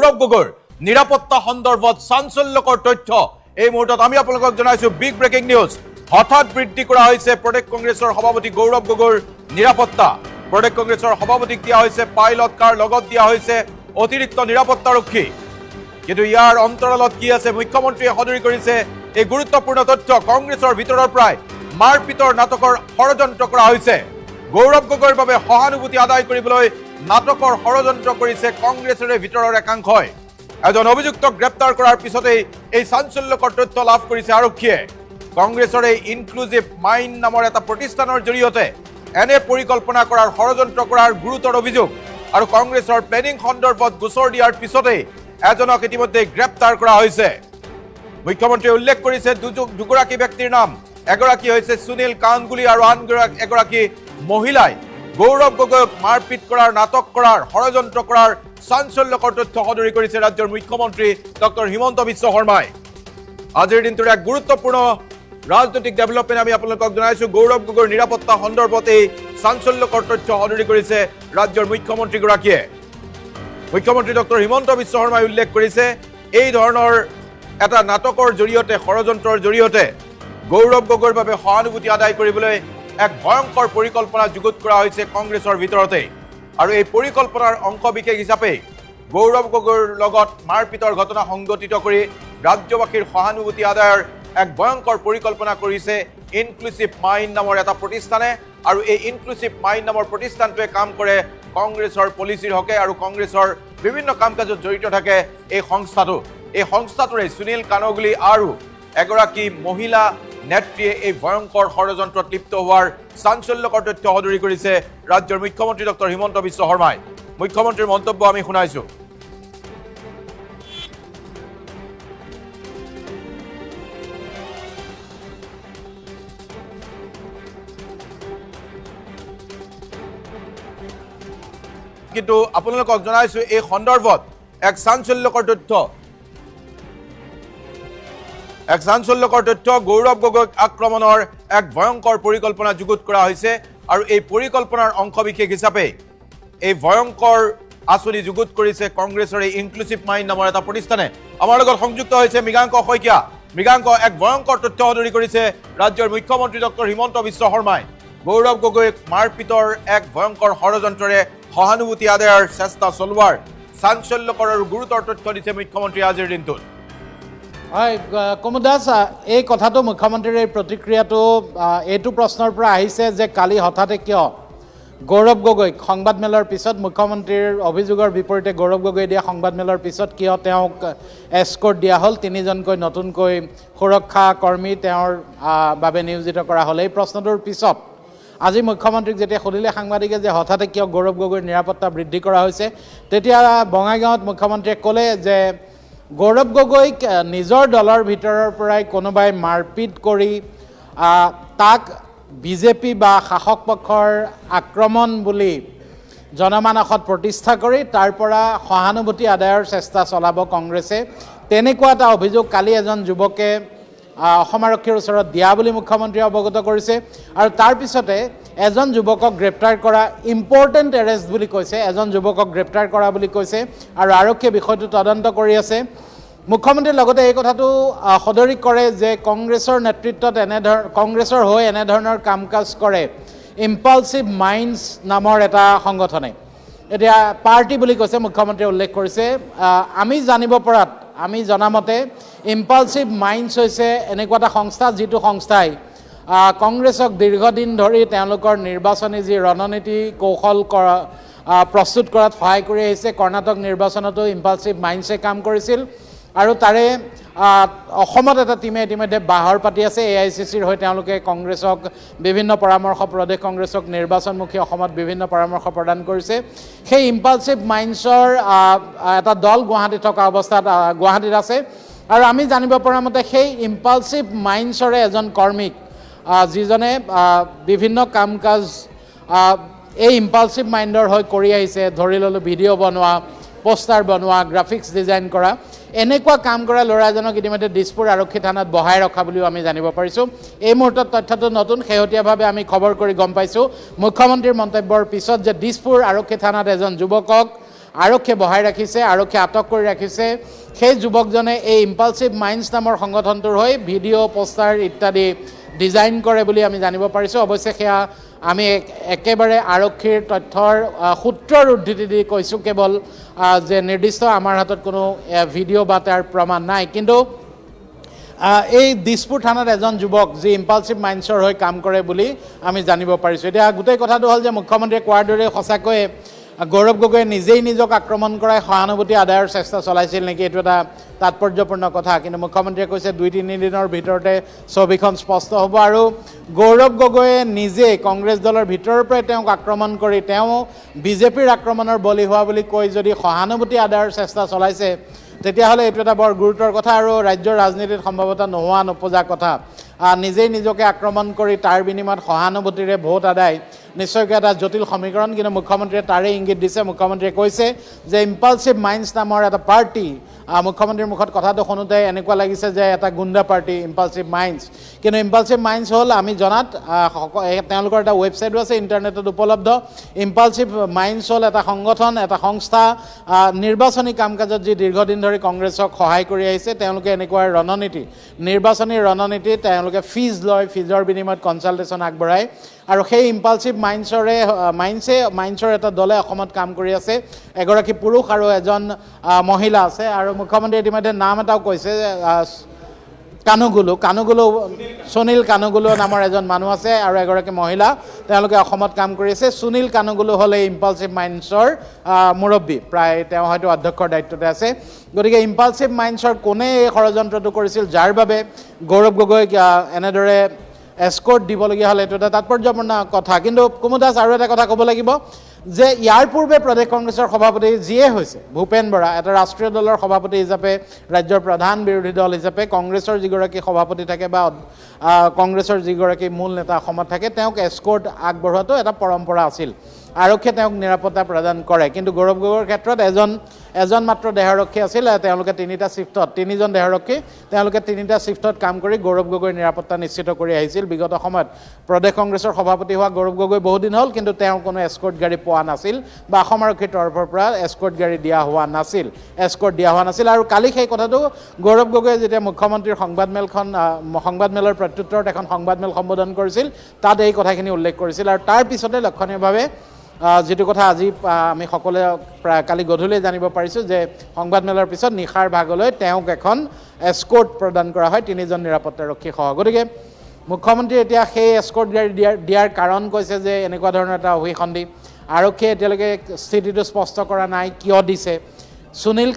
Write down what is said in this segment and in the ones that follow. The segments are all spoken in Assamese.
গৌৰৱ গগৈৰ নিৰাপত্তা সন্দৰ্ভত চাঞ্চল্যকৰ তথ্য এই মুহূৰ্তত আমি আপোনালোকক জনাইছো। বিগ ব্ৰেকিং নিউজ, হঠাৎ বৃদ্ধি কৰা হৈছে প্ৰদেশ কংগ্ৰেছৰ সভাপতি গৌৰৱ গগৈৰ নিৰাপত্তা। প্ৰদেশ কংগ্ৰেছৰ সভাপতিক দিয়া হৈছে পাইলট কাৰ, লগত দিয়া হৈছে অতিৰিক্ত নিৰাপত্তাৰক্ষী। কিন্তু ইয়াৰ অন্তৰালত কি আছে, মুখ্যমন্ত্ৰীয়ে সদৰি কৰিছে এই গুৰুত্বপূৰ্ণ তথ্য। কংগ্ৰেছৰ ভিতৰৰ পৰাই মাৰপিটৰ নাটকৰ ষড়যন্ত্ৰ কৰা হৈছে। গৌৰৱ গগৈৰ বাবে সহানুভূতি আদায় কৰিবলৈ নাটকৰ ষড়যন্ত্ৰ কৰিছে কংগ্ৰেছৰে ভিতৰৰ একাংশই। এজন অভিযুক্তক গ্ৰেপ্তাৰ কৰাৰ পিছতেই এই চাঞ্চল্যকৰ তথ্য লাভ কৰিছে আৰক্ষীয়ে। কংগ্ৰেছৰ এই ইনক্লুজিভ মাইণ্ড নামৰ এটা প্ৰতিষ্ঠানৰ জৰিয়তে এনে পৰিকল্পনা কৰাৰ, ষড়যন্ত্ৰ কৰাৰ গুৰুতৰ অভিযোগ আৰু কংগ্ৰেছৰ প্লেনিং সন্দৰ্ভত গোচৰ দিয়াৰ পিছতেই এজনক ইতিমধ্যে গ্ৰেপ্তাৰ কৰা হৈছে। মুখ্যমন্ত্ৰীয়ে উল্লেখ কৰিছে দুগৰাকী ব্যক্তিৰ নাম। এগৰাকী হৈছে সুনীল কানগুলি আৰু আন এগৰাকী মহিলাই গৌৰৱ গগৈক মাৰপিট কৰাৰ, নাটক কৰাৰ, ষড়যন্ত্ৰ কৰাৰ চাঞ্চল্যকৰ তথ্য সদৰি কৰিছে ৰাজ্যৰ মুখ্যমন্ত্ৰী ডক্টৰ হিমন্ত বিশ্ব শৰ্মাই। আজিৰ দিনটোৰ এক গুৰুত্বপূৰ্ণ ৰাজনৈতিক ডেভেলপমেণ্ট আমি আপোনালোকক জনাইছো। গৌৰৱ গগৈৰ নিৰাপত্তা সন্দৰ্ভত এই চাঞ্চল্যকৰ তথ্য সদৰি কৰিছে ৰাজ্যৰ মুখ্যমন্ত্ৰীগৰাকীয়ে। মুখ্যমন্ত্ৰী ডক্টৰ হিমন্ত বিশ্ব শৰ্মাই উল্লেখ কৰিছে, এই ধৰণৰ এটা নাটকৰ জৰিয়তে, ষড়যন্ত্ৰৰ জৰিয়তে গৌৰৱ গগৈৰ বাবে সহানুভূতি আদায় কৰিবলৈ এক ভয়ংকৰ পৰিকল্পনা যুগুত কৰা হৈছে কংগ্ৰেছৰ ভিতৰতেই। আৰু এই পৰিকল্পনাৰ অংশ বিশেষ হিচাপে গৌৰৱ গগৈৰ লগত মাৰপিটৰ ঘটনা সংঘটিত কৰি ৰাজ্যবাসীৰ সহানুভূতি আদায়ৰ এক ভয়ংকৰ পৰিকল্পনা কৰিছে ইনক্লুচিভ মাইণ্ড নামৰ এটা প্ৰতিষ্ঠানে। আৰু এই ইনক্লুচিভ মাইণ্ড নামৰ প্ৰতিষ্ঠানটোৱে কাম কৰে কংগ্ৰেছৰ পলিচিৰ হকে আৰু কংগ্ৰেছৰ বিভিন্ন কাম কাজত জড়িত থাকে এই সংস্থাটো। এই সংস্থাটোৰে সুনীল কানগুলি আৰু এগৰাকী মহিলা নেত্ৰীয়ে এই ভয়ংকৰ ষড়যন্ত্ৰত লিপ্ত হোৱাৰ চাঞ্চল্যকৰ তথ্য সদৰি কৰিছে ৰাজ্যৰ মুখ্যমন্ত্ৰী ডক্টৰ হিমন্ত বিশ্ব শৰ্মাই। মুখ্যমন্ত্ৰীৰ মন্তব্য আমি শুনাইছো। কিন্তু আপোনালোকক জনাইছো এই সন্দৰ্ভত এক চাঞ্চল্যকৰ তথ্য। এক চাঞ্চল্যকৰ তথ্য, গৌৰৱ গগৈক আক্ৰমণৰ এক ভয়ংকৰ পৰিকল্পনা যুগুত কৰা হৈছে আৰু এই পৰিকল্পনাৰ অংশবিশেষ হিচাপে এই ভয়ংকৰ আঁচনি যুগুত কৰিছে কংগ্ৰেছৰ এই ইনক্লুচিভ মাইণ্ড নামৰ এটা প্ৰতিষ্ঠানে। আমাৰ লগত সংযুক্ত হৈছে মৃগাংক শইকীয়া। মৃগাংক, এক ভয়ংকৰ তথ্য সদৰি কৰিছে ৰাজ্যৰ মুখ্যমন্ত্ৰী ডক্টৰ হিমন্ত বিশ্ব শৰ্মাই। গৌৰৱ গগৈক মাৰপিটৰ এক ভয়ংকৰ ষড়যন্ত্ৰৰে সহানুভূতি আদায়ৰ চেষ্টা চলোৱাৰ চাঞ্চল্যকৰ আৰু গুৰুতৰ তথ্য দিছে মুখ্যমন্ত্ৰীয়ে আজিৰ দিনটোত। হয় কুমুদ দাস, এই কথাটো, মুখ্যমন্ত্ৰীৰ এই প্ৰতিক্ৰিয়াটো এইটো প্ৰশ্নৰ পৰা আহিছে যে কালি হঠাতে কিয় গৌৰৱ গগৈক সংবাদমেলৰ পিছত, মুখ্যমন্ত্ৰীৰ অভিযোগৰ বিপৰীতে গৌৰৱ গগৈ দিয়া সংবাদমেলৰ পিছত কিয় তেওঁক এস্কৰ্ট দিয়া হ'ল, তিনিজনকৈ নতুনকৈ সুৰক্ষা কৰ্মী তেওঁৰ বাবে নিয়োজিত কৰা হ'ল। এই প্ৰশ্নটোৰ পিছত আজি মুখ্যমন্ত্ৰীক যেতিয়া সুধিলে সাংবাদিকে যে হঠাতে কিয় গৌৰৱ গগৈৰ নিৰাপত্তা বৃদ্ধি কৰা হৈছে, তেতিয়া বঙাইগাঁৱত মুখ্যমন্ত্ৰীয়ে ক'লে যে গৌৰৱ গগৈক নিজৰ দলৰ ভিতৰৰ পৰাই কোনোবাই মাৰপিট কৰি তাক বিজেপি বা শাসক পক্ষৰ আক্ৰমণ বুলি জনমানসত প্ৰতিষ্ঠা কৰি তাৰ পৰা সহানুভূতি আদায়ৰ চেষ্টা চলাব কংগ্ৰেছে। তেনেকুৱা এটা অভিযোগ কালি এজন যুৱকে অসম আৰক্ষীৰ ওচৰত দিয়া বুলি মুখ্যমন্ত্ৰীয়ে অৱগত কৰিছে। আৰু তাৰ পিছতে এজন যুৱকক গ্ৰেপ্তাৰ কৰা, ইম্পৰ্টেণ্ট এৰেষ্ট বুলি কৈছে, এজন যুৱকক গ্ৰেপ্তাৰ কৰা বুলি কৈছে আৰু আৰক্ষীয়ে বিষয়টো তদন্ত কৰি আছে। মুখ্যমন্ত্ৰীয়ে লগতে এই কথাটো সদৰি কৰে যে কংগ্ৰেছৰ নেতৃত্বত কংগ্ৰেছৰ হৈ এনেধৰণৰ কাম কাজ কৰে ইম্পালচিভ মাইণ্ডছ নামৰ এটা সংগঠনে। এতিয়া পাৰ্টি বুলি কৈছে, মুখ্যমন্ত্ৰীয়ে উল্লেখ কৰিছে। আমি জানিব পৰাত, আমি জনামতে ইম্পালচিভ মাইণ্ডছ হৈছে এনেকুৱা এটা সংস্থা যিটো সংস্থাই কংগ্ৰেছক দীৰ্ঘদিন ধৰি তেওঁলোকৰ নিৰ্বাচনী যি ৰণনীতি কৌশল প্ৰস্তুত কৰাত সহায় কৰি আহিছে। কৰ্ণাটক নিৰ্বাচনতো ইম্পালচিভ মাইণ্ডছে কাম কৰিছিল আৰু তাৰে অসমত এটা টীমে ইতিমধ্যে বাহৰ পাতি আছে। এ I C চিৰ হৈ তেওঁলোকে কংগ্ৰেছক বিভিন্ন পৰামৰ্শ, প্ৰদেশ কংগ্ৰেছক নিৰ্বাচনমুখী অসমত বিভিন্ন পৰামৰ্শ প্ৰদান কৰিছে। সেই ইম্পালচিভ মাইণ্ডছৰ এটা দল গুৱাহাটীত থকা অৱস্থাত, গুৱাহাটীত আছে আৰু আমি জানিব পৰা মতে সেই ইম্পালচিভ মাইণ্ডছৰে এজন কৰ্মীক, যিজনে বিভিন্ন কাম কাজ এই ইম্পালচিভ মাইণ্ডৰ হৈ কৰি আহিছে, ধৰি ল'লোঁ ভিডিঅ' বনোৱা, পোষ্টাৰ বনোৱা, গ্ৰাফিক্স ডিজাইন কৰা, এনেকুৱা কাম কৰা ল'ৰা এজনক ইতিমধ্যে দিছপুৰ আৰক্ষী থানাত বহাই ৰখা বুলিও আমি জানিব পাৰিছোঁ। এই মুহূৰ্তত তথ্যটো নতুন, শেহতীয়াভাৱে আমি খবৰ কৰি গম পাইছোঁ মুখ্যমন্ত্ৰীৰ মন্তব্যৰ পিছত যে দিছপুৰ আৰক্ষী থানাত এজন যুৱকক আৰক্ষীয়ে বহাই ৰাখিছে, আৰক্ষীয়ে আটক কৰি ৰাখিছে। সেই যুৱকজনে এই ইম্পালচিভ মাইণ্ডছ নামৰ সংগঠনটোৰ হৈ ভিডিঅ', পোষ্টাৰ ইত্যাদি ডিজাইন কৰে বুলি আমি জানিব পাৰিছোঁ। অৱশ্যে সেয়া আমি একেবাৰে আৰক্ষীৰ তথ্যৰ সূত্ৰৰ উদ্ধৃতি দি কৈছোঁ কেৱল, যে নিৰ্দিষ্ট আমাৰ হাতত কোনো ভিডিঅ' বা তাৰ প্ৰমাণ নাই। কিন্তু এই দিছপুৰ থানাত এজন যুৱক যি ইম্পালচিভ মাইণ্ডছৰ হৈ কাম কৰে বুলি আমি জানিব পাৰিছোঁ। এতিয়া গোটেই কথাটো হ'ল যে মুখ্যমন্ত্ৰীয়ে কোৱাৰ দৰে সঁচাকৈয়ে গৌৰৱ গগৈয়ে নিজেই নিজক আক্ৰমণ কৰাই সহানুভূতি আদায়ৰ চেষ্টা চলাইছিল নেকি, এইটো এটা তাৎপৰ্যপূৰ্ণ কথা। কিন্তু মুখ্যমন্ত্ৰীয়ে কৈছে 2-3 দিনৰ ভিতৰতে ছবিখন স্পষ্ট হ'ব। আৰু গৌৰৱ গগৈয়ে নিজে কংগ্ৰেছ দলৰ ভিতৰৰ পৰাই তেওঁক আক্ৰমণ কৰি তেওঁ বিজেপিৰ আক্ৰমণৰ বলি হোৱা বুলি কৈ যদি সহানুভূতি আদায়ৰ চেষ্টা চলাইছে, তেতিয়াহ'লে এইটো এটা বৰ গুৰুতৰ কথা আৰু ৰাজ্যৰ ৰাজনীতিত সম্ভৱতঃ নোহোৱা নোপোজা কথা। নিজেই নিজকে আক্ৰমণ কৰি তাৰ বিনিময়ত সহানুভূতিৰে ভোট আদায় নিশ্চয়কৈ এটা জটিল সমীকৰণ। কিন্তু মুখ্যমন্ত্ৰীয়ে তাৰে ইংগিত দিছে। মুখ্যমন্ত্ৰীয়ে কৈছে যে ইম্পালচিভ মাইণ্ডছ নামৰ এটা পাৰ্টি, মুখ্যমন্ত্ৰীৰ মুখত কথাটো শুনোতে এনেকুৱা লাগিছে যে এটা গুণ্ডা পাৰ্টি ইম্পালচিভ মাইণ্ডছ। কিন্তু ইম্পালচিভ মাইণ্ডছ হ'ল আমি জনাত, তেওঁলোকৰ এটা ৱেবছাইটো আছে, ইণ্টাৰনেটত উপলব্ধ। ইম্পালচিভ মাইণ্ডছ হ'ল এটা সংগঠন, এটা সংস্থা, নিৰ্বাচনী কাম কাজত যি দীৰ্ঘদিন ধৰি কংগ্ৰেছক সহায় কৰি আহিছে। তেওঁলোকে এনেকুৱা ৰণনীতি, নিৰ্বাচনী ৰণনীতি, তেওঁলোকে ফিজ লয়, ফিজৰ বিনিময়ত কনচালটেশ্যন আগবঢ়ায়। আৰু সেই ইম্পালচিভ মাইণ্ডছৰ এটা দলে অসমত কাম কৰি আছে। এগৰাকী পুৰুষ আৰু এজন মহিলা আছে। আৰু মুখ্যমন্ত্ৰীয়ে ইতিমধ্যে নাম এটাও কৈছে, কানুগুলু, কানুগুলু, সুনীল কানুগুলু নামৰ এজন মানুহ আছে আৰু এগৰাকী মহিলা, তেওঁলোকে অসমত কাম কৰি আছে। সুনীল কানুগুলু হ'ল এই ইম্পালচিভ মাইণ্ডছৰ মুৰব্বী, প্ৰায় তেওঁ হয়তো অধ্যক্ষৰ দায়িত্বতে আছে। গতিকে ইম্পালচিভ মাইণ্ডছৰ কোনে এই ষড়যন্ত্ৰটো কৰিছিল যাৰ বাবে গৌৰৱ গগৈক এনেদৰে এস্কৰ্ট দিবলগীয়া হ'ল, এইটো এটা তাৎপৰ্যপূৰ্ণ কথা। কিন্তু কুমুদ দাস, আৰু এটা কথা ক'ব লাগিব যে ইয়াৰ পূৰ্বে প্ৰদেশ কংগ্ৰেছৰ সভাপতি যিয়ে হৈছে ভূপেন বৰা, এটা ৰাষ্ট্ৰীয় দলৰ সভাপতি হিচাপে, ৰাজ্যৰ প্ৰধান বিৰোধী দল হিচাপে কংগ্ৰেছৰ যিগৰাকী সভাপতি থাকে বা কংগ্ৰেছৰ যিগৰাকী মূল নেতা অসমত থাকে, তেওঁক এস্কৰ্ট আগবঢ়োৱাটো এটা পৰম্পৰা আছিল। আৰক্ষীয়ে তেওঁক নিৰাপত্তা প্ৰদান কৰে। কিন্তু গৌৰৱ গগৈৰ ক্ষেত্ৰত এজন মাত্ৰ দেহৰক্ষী আছিল। তেওঁলোকে তিনিটা শ্বিফ্টত, তিনিজন দেহৰক্ষী, তেওঁলোকে তিনিটা শ্বিফ্টত কাম কৰি গৌৰৱ গগৈৰ নিৰাপত্তা নিশ্চিত কৰি আহিছিল। বিগত সময়ত প্ৰদেশ কংগ্ৰেছৰ সভাপতি হোৱা গৌৰৱ গগৈ বহুদিন হ'ল, কিন্তু তেওঁ কোনো এস্কৰ্ট গাড়ী পোৱা নাছিল বা অসম আৰক্ষীৰ তৰফৰ পৰা এস্কৰ্ট গাড়ী দিয়া হোৱা নাছিল, এস্কৰ্ট দিয়া হোৱা নাছিল। আৰু কালি সেই কথাটো গৌৰৱ গগৈয়ে যেতিয়া মুখ্যমন্ত্ৰীৰ সংবাদমেলৰ প্ৰত্যুত্তৰত এখন সংবাদমেল সম্বোধন কৰিছিল, তাত এই কথাখিনি উল্লেখ কৰিছিল। আৰু তাৰ পিছতে লক্ষণীয়ভাৱে যিটো কথা আজি আমি সকলোৱে প্ৰায় কালি গধূলিয়ে জানিব পাৰিছোঁ যে সংবাদমেলৰ পিছত নিশাৰ ভাগলৈ তেওঁক এখন এস্কৰ্ট প্ৰদান কৰা হয় তিনিজন নিৰাপত্তাৰক্ষীসহ। গতিকে মুখ্যমন্ত্ৰীয়ে এতিয়া সেই এস্কৰ্ট গাড়ী দিয়াৰ কাৰণ কৈছে যে এনেকুৱা ধৰণৰ এটা অভিসন্ধি, আৰক্ষীয়ে এতিয়ালৈকে স্থিতিটো স্পষ্ট কৰা নাই কিয় দিছে। সুনীল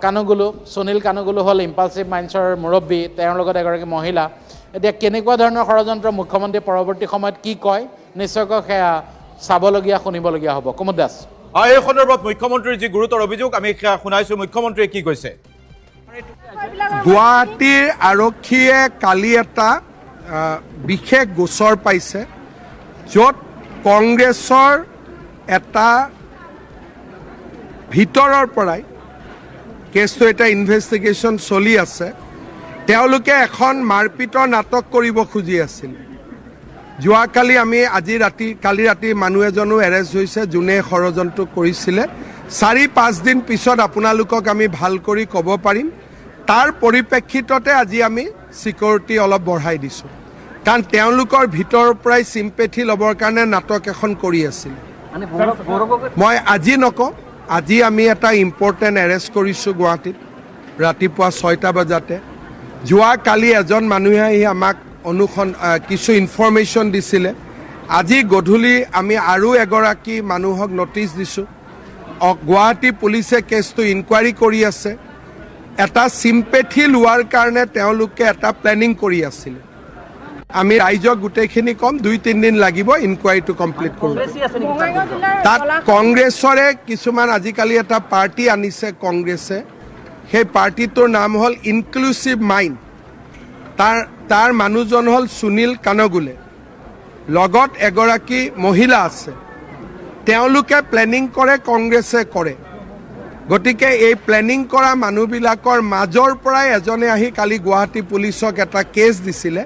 কানুগুলু, সুনীল কানুগুলু হ'ল ইম্পালচিভ মাইণ্ডছৰ মুৰব্বী, তেওঁৰ লগত এগৰাকী মহিলা। এতিয়া কেনেকুৱা ধৰণৰ ষড়যন্ত্ৰ মুখ্যমন্ত্ৰীয়ে পৰৱৰ্তী সময়ত কি কয় নিশ্চয়কৈ সেয়া চাবলগীয়া, শুনিবলগীয়া হ'ব। কুমুদ দাস, এই সন্দৰ্ভত মুখ্যমন্ত্ৰীৰ যি গুৰুতৰ অভিযোগ আমি শুনাইছোঁ, মুখ্যমন্ত্ৰীয়ে কি কৈছে? গুৱাহাটীৰ আৰক্ষীয়ে কালি এটা বিশেষ গোচৰ পাইছে, য'ত কংগ্ৰেছৰ এটা ভিতৰৰ পৰাই কেছটো এটা ইনভেষ্টিগেশ্যন চলি আছে। তেওঁলোকে এখন মাৰপিটৰ নাটক কৰিব খুজি আছিল। যোৱাকালি আমি আজি ৰাতি, কালি ৰাতি মানুহ এজনো এৰেষ্ট হৈছে যোনে ষড়যন্ত্ৰ কৰিছিলে। 4-5 দিন পিছত আপোনালোকক আমি ভাল কৰি ক'ব পাৰিম। তাৰ পৰিপ্ৰেক্ষিততে আজি আমি ছিকিউৰিটি অলপ বঢ়াই দিছোঁ, কাৰণ তেওঁলোকৰ ভিতৰৰ পৰাই চিম্পেথি ল'বৰ কাৰণে নাটক এখন কৰি আছিল। মই আজি নকওঁ, আজি আমি এটা ইম্পৰ্টেণ্ট এৰেষ্ট কৰিছোঁ গুৱাহাটীত ৰাতিপুৱা 6টা বজাতে। যোৱাকালি এজন মানুহে আহি আমাক কিছু ইনফৰ্মেশ্যন দিছিলে। আজি গধূলি আমি আৰু এগৰাকী মানুহক ন'টিছ দিছোঁ। গুৱাহাটী পুলিচে কেছটো ইনকুৱাৰী কৰি আছে। এটা চিম্পেথি লোৱাৰ কাৰণে তেওঁলোকে এটা প্লেনিং কৰি আছিলে। আমি ৰাইজক গোটেইখিনি ক'ম, 2-3 দিন লাগিব ইনকুৱাৰীটো কমপ্লিট কৰোঁতে। তাত কংগ্ৰেছৰে কিছুমান আজিকালি এটা পাৰ্টি আনিছে কংগ্ৰেছে, সেই পাৰ্টিটোৰ নাম হ'ল ইনক্লুচিভ মাইণ্ড। তাৰ মানুহজন হ'ল সুনীল কানগুলে, লগত এগৰাকী মহিলা আছে। তেওঁলোকে প্লেনিং কৰে, কংগ্ৰেছে কৰে। গতিকে এই প্লেনিং কৰা মানুহবিলাকৰ মাজৰ পৰাই এজনে আহি কালি গুৱাহাটী পুলিচক এটা কেছ দিছিলে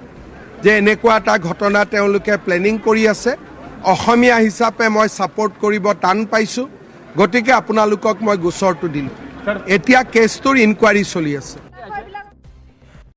যে এনেকুৱা এটা ঘটনা তেওঁলোকে প্লেনিং কৰি আছে। অসমীয়া হিচাপে মই ছাপৰ্ট কৰিব টান পাইছোঁ। গতিকে আপোনালোকক মই গোচৰটো দিলোঁ। এতিয়া কেছটোৰ ইনকুৱাৰী চলি আছে।